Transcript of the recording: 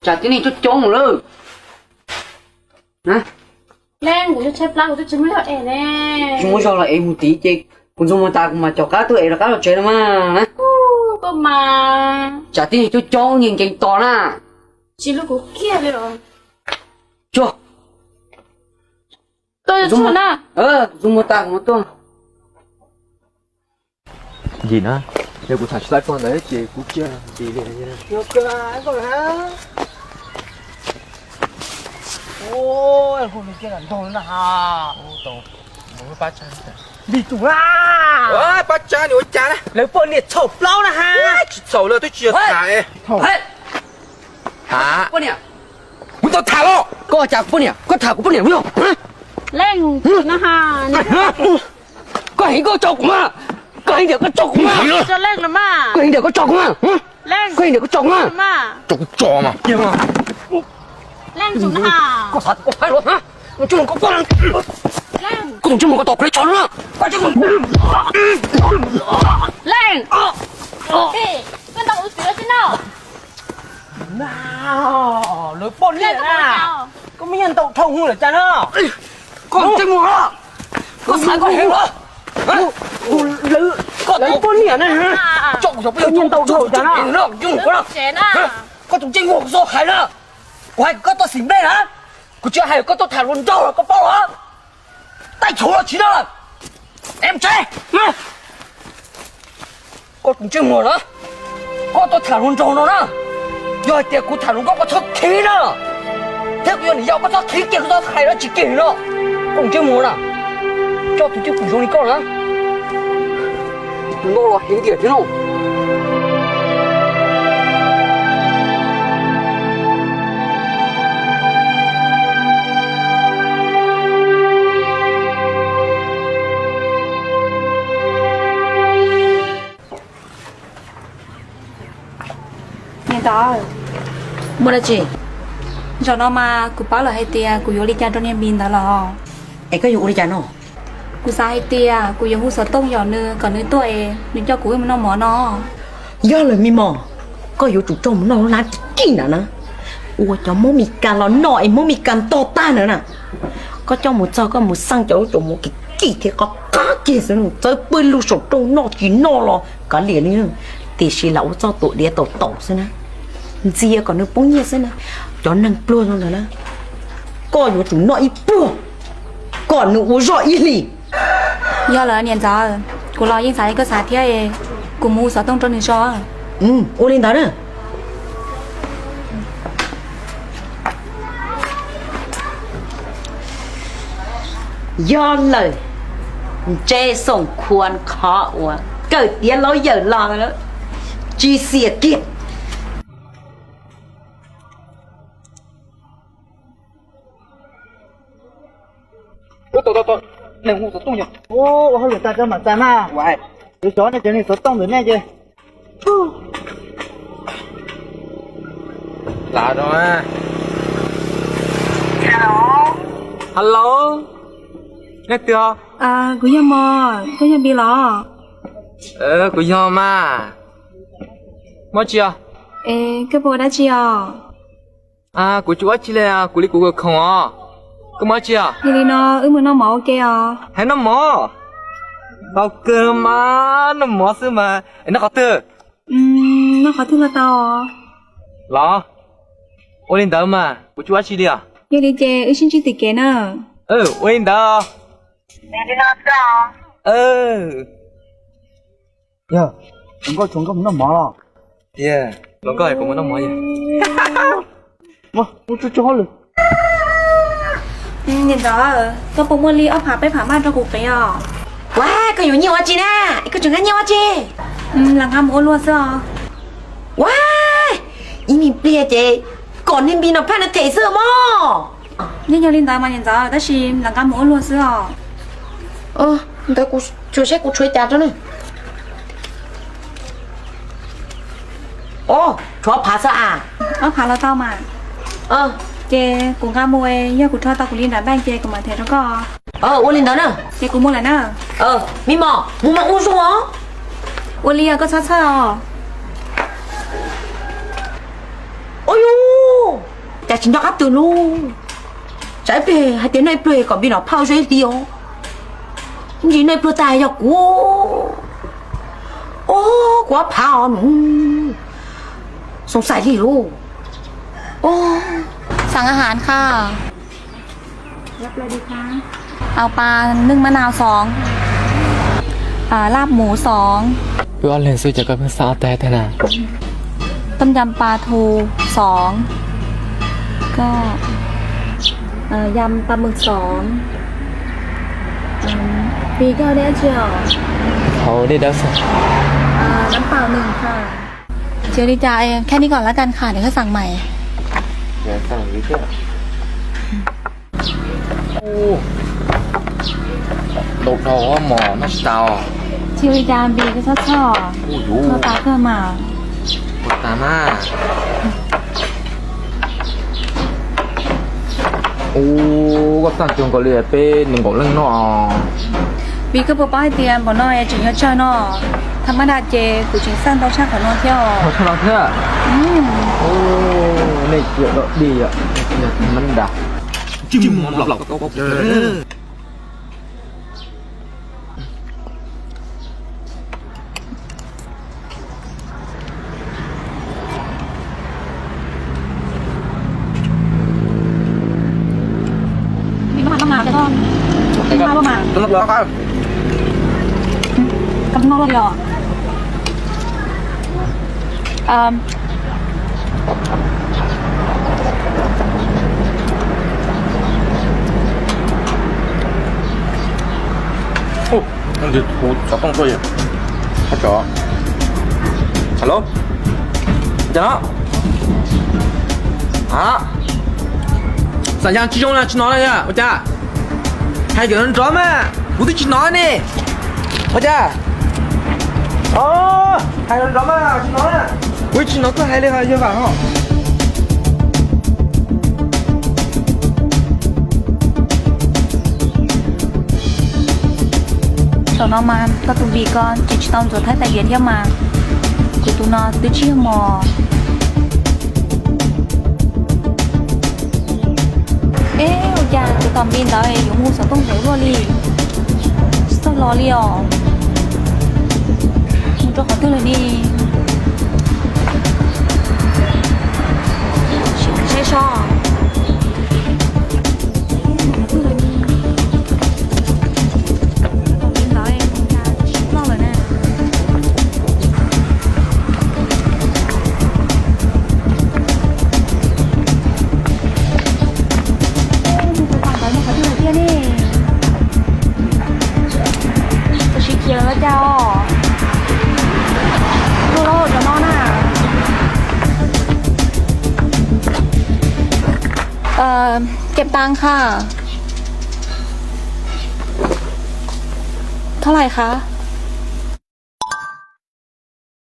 Tsam tib neeg coob coob lawm. Leej, kuv tshaib plab kuv twb tsis muaj zog es ne. Tsis muaj zog los es mus tid ces kuv ntxuag muag tas kuv mam caum qab tuaj es rov qab los tsev no mas. Koj mas. Tsam tib neeg coob coob nkees nkees tos na. Tsis hlub kuv kiag li os. Tsuag. Kuv ntxuag muag tas kuv mam tuaj. Yim na, yog kuv tham tsis tau koj ntawd ces kuv cia yim li. Li tus na, pab tsa ni ua cas na, lawv poj niam txhaum plaub na ha. Tsis txhaum lawm twb tsis yog tham. Poj niam, kuv tau tham los. Koj cas kuv poj niam, koj tham kuv poj niam. Leej, koj heev koj tso kuv mas, koj heev tias koj tso kuv mas, koj heev tias koj tso kuv mas, koj heev tias koj tso kuv mas, tso kuv tso mas. Leej, koj xav koj faib los, koj tus ntsej muag koj tos kuv li tso na. Leej, koj ntaus kuv txiv los tsis no. Lawv poj niam na, koj muaj nyiaj ntau dhau hwv lawm cas no. Koj tus ntsej muag, koj xav koj heev los. Koj tus poj niam na, koj muaj nyiaj ntau dhau cas no. Koj tus ntsej muag kuv txo hais na, kuv hais kom koj tuaj xim nplej na, kuv tsis hais kom koj tuaj tham hluas nraug los koj paub los. Taij chov los tsis no lawm. Em tsev. Koj tus ntsej muag na, koj tuaj tham hluas nraug no na, yog hais tias kuv tham hluas nkauj koj txhob khib na, thiab kuv yog niam yau koj txhob khib kiag, koj txhob hais dab tsi kiag no. Koj tus ntsej muag na, coj tus cwj pwm zoo li koj na, tus no los heev tiag thiab no. Niam ntxawm, muaj dab tsi? Zaum no mas kuv paub lawm hais tias kuv yuav ua li cas rau niag Npis ntawd los. Es koj yuav ua li cas no? Kuv xav hais tias kuv yuav hu xov tooj yom nws kom nws tuaj es nws coj kuv wb mus noj mov no. Yog lawm me mos, koj yuav tsum coj mus noj lub nab kim nram na, ua cov Hmoob Mes Kas los noj es Hmoob Mes Kas ntog tag ntawd na. Koj coj mus txog koj mus xeeb cov lub tsua mov kim kim thiab qab qab kiag xwb, txawb pwg lug saum rooj noj tsis noj los kav liam li, tiam sis lam ua txoj tuam diav taum taum xwb na, ntxias kom nws poob nyiaj xwb na. Cov neeg pluag zoo ntawd na, koj yuav tsum noj ib pluag kom nws ua zog ib hlis. Yog lawm niam ntxawm, kuv los yeej xav li koj xav thiab, kuv mus hu xov tooj rau nws tso. Ua li ntawd na. Yog lawm, Jason Khuam qhov uas kawm tiav lawyer los tsis xiam kiag. Ua hauj lwm tas rau mam txais mas. Kuv xyov nej cov neeg xov tooj ntawm nej ces. Hello, nej twg? Kuv yog Mos, koj yog Npis los? Kuv yog mas. Muaj tsi os? Koj puas ua dab tsi os? Kuv tsis ua tsi li, kuv li kuv khoom os. Koj muaj dab tsi os? Yog li no wb mus noj mov ua ke os. Hais noj mov? Tau kawg mas, noj mov xwb mas. Es noj qhov twg? Noj qhov twg los tau. Los, ua li ntawd mas kuv tsis ua dab tsi li os. Yog li ces wb sib ntsib tim kev na. Ua li ntawd. Yog, hluas nkauj tsuas nkauj mus noj mov los? Tiag, hluas nkauj hais kuv mus noj mov. Niam ntxawm, koj puas muaj li ob phav peb phav maj rau kuv qiv os? Ua, koj yuav nyiaj ua tsi na? Koj tseem nqa nyiaj ua tsi? Lam nqa mus ua luag xwb os. Ua, ib me pliag ces kom niag Npis no phaj no them xwb mog. Yeej yog li ntawd mas niam ntxawm, tab sis lam nqa mus ua luag xwb os. Ntawd kuv tshuav saib kuv tshuav cas rau ne. Os, tshuav ob phav xwb as? Ob phav los tau mas. Ces kuv nqa mus, yog kuv rho tau kuv li nram npaij ces kuv mam them rau koj. Ua li ntawd na. Ces kuv mus lawm na. Me mos, mus mas ua zoo os. Ua li os, koj txhob txhawj os. Ua yus, Tsis nco qab twg lauj. Tsam ib pliag hais tias noj ib pluag kom Npis noj phauj zoo ib hlis os. Ntsis noj ib pluag tag yog kuv, o, kuv ob phav os nus. Xoo xais li lauj. Xav ahav kha. Au pa,นึ่งมะนาวสอง ลาบหมูสอง Wb ob leeg xwb ces koj pheej xav ob tag tag na. Tom yam pa thu sov, ko yam pa mws sov. Bi koj dej tsi os? Hauv dej dawb xwb. Nab pam nws kha. Chiều đi chào em, khép điก่อนแล้วกันค่ะ เดี๋ยวค่อยสั่งใหม่. Ntau dhau mos noj tsis tas. Chiều đi chào em, Bi koj txhob txhoj, noj tas kawg mas. Ua tas mas. Ub, koj xaj cuag nkaus li peb nees nkaum leej noj. Vim koj puas paub hais tias npaum no tseem yog tsawg no, thaj mab daj ces kuv tseem xaj ntau tshaj qhov no thiab os. Tshaj no thiab. Nej ciam dog dig yom, mab daj. Cov no luaj li os. Hu xov tooj tuaj. Alo, cas no? Xam yas tsis zoo na, tsis hnov na, ua cas? Hais kom nrov mas, kuv twb tsis hnov ne. Ua cas? Hais nrov mas tsis hnov na. Kuv tsis hnov koj hais li, yog vam ho. Thaum no mas koj tus Npis ko ces tsis tau ntxuav Thaib tais diav thiab mas, kuv tus no twb tsis yog mos. Eb, ua cas tus tom Npis ntawd yuav mus xov tooj ntev luaj li, tsis txawj los li os. Mus rau qhov twg lawm ne? Saib seb. Tab sis khiav lawm cas os. Luag lawm cov no na. Kem tas kha. Thaub lais kha?